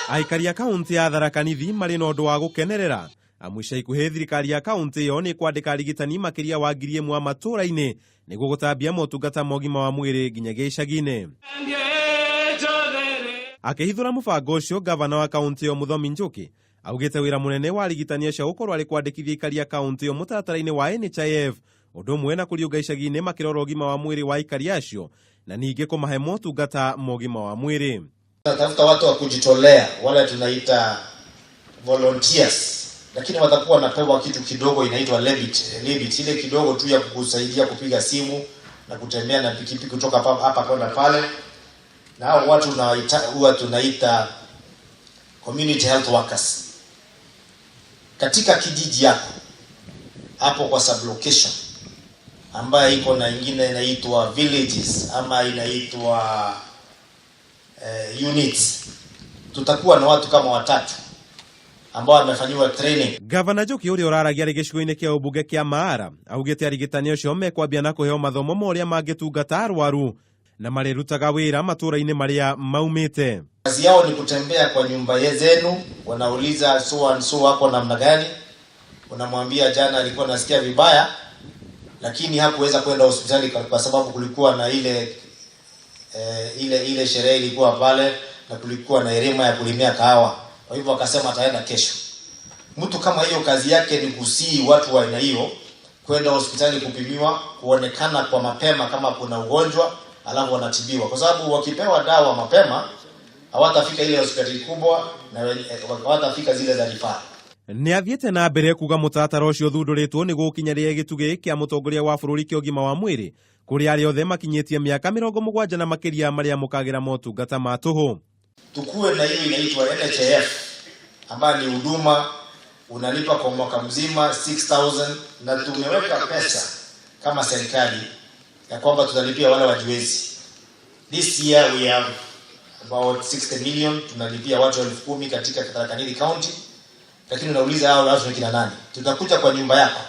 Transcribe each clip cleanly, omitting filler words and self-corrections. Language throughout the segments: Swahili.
Aikari a kaunti ya Tharaka Nithi marĩ na ũndũ wa gũkenerera amu ica ikuhĩ thirikari ya kaunti ĩyo nĩ kwandĩka arigitani makĩria wa 1,000 matũũra-inĩ nĩguo gũtambia motungata ma ũgima wa mwĩrĩ nginyagia icagi-inĩ. Akĩhithũra mũbango ũcio, gavana wa kaunti ĩyo Mũthomi Njuki augĩte wĩra mũnene wa arigitani acio gũkorwo arĩ kwandĩkithia aikari a kaunti ĩyo mũtaratara-inĩ wa NHIF, ũndũ ũmwe na kũriũnga icagi-inĩ makĩrora ũgima wa mwĩrĩ wa aikari acio na ningĩ kũmahe motungata ma ũgima wa mwĩrĩ. Tunatafuta watu wa kujitolea, wale tunaita volunteers, lakini watakuwa wanapewa kitu kidogo inaitwa lebit, ile kidogo tu ya kukusaidia kupiga simu na kutembea na pikipiki kutoka hapa kwenda pale. Na hao watu huwa tunaita community health workers. Katika kijiji yako hapo kwa sublocation ambayo iko na ingine inaitwa villages ama inaitwa units, tutakuwa na watu kama watatu ambao wamefanyiwa training. Gavana Njuki ũrĩa ũraragia arĩ gĩcigo-inĩ kĩa ũmbunge kĩa Maara augĩte arigitani acio mekwambia na kũheo mathomo ma ũrĩa mangĩtungata arwaru na marĩrutaga wĩra matũũra-inĩ marĩa maumĩte. Kazi yao ni kutembea kwa nyumba zenu, wanauliza so and so wako namna gani, unamwambia jana alikuwa nasikia vibaya lakini hakuweza kwenda hospitali kwa sababu kulikuwa na ile sherehe ilikuwa pale na kulikuwa na erema ya kulimia kahawa, kwa hivyo akasema ataenda kesho. Mtu kama hiyo kazi yake ni kusii watu wa aina hiyo kwenda hospitali kupimiwa, kuonekana kwa mapema kama kuna ugonjwa, alafu wanatibiwa, kwa sababu wakipewa dawa mapema hawatafika ile hospitali kubwa na hawatafika zile za rifaa. Nĩ athiĩte na mbere kuga mũtaratara ũcio ũthundũrĩtwo nĩ gũkinyanĩria gĩtugĩ kĩa mũtongoria wa bũrũri kĩa ũgima wa mwĩrĩ kũrĩ arĩa othe makinyĩtie mĩaka 70 na makĩria marĩamũkagĩra motungata ma tũhũ. Tukuwe na hiyo inaitwa NHIF ambayo ni huduma unalipa kwa mwaka mzima 6000, na tumeweka pesa kama serikali ya kwamba tutalipia wale wajiwezi. This year we have about 60 million tunalipia watu 10,000 katika Tharaka Nithi County, lakini unauliza hao watu ni kina nani? Tutakuja kwa nyumba yako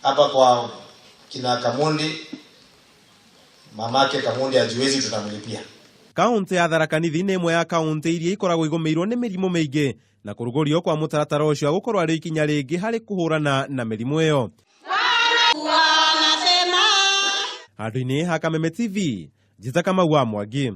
hapa kwa kina Kamundi, mamake Kamundi ajiwezi, tutamlipia. Kaunti ya Tharaka Nithi nĩ ĩmwe ya kaunti iria ikoragwo igũmĩirwo nĩ mĩrimũ mĩingĩ na kũrugũrio kwa mũtaratara ũcio gũkorwo arĩ ikinya rĩngĩ harĩ kũhũrana na mĩrimũ ĩyo. Handũ-inĩ ha Kameme TV, Njĩta Kamau wa Mwangi.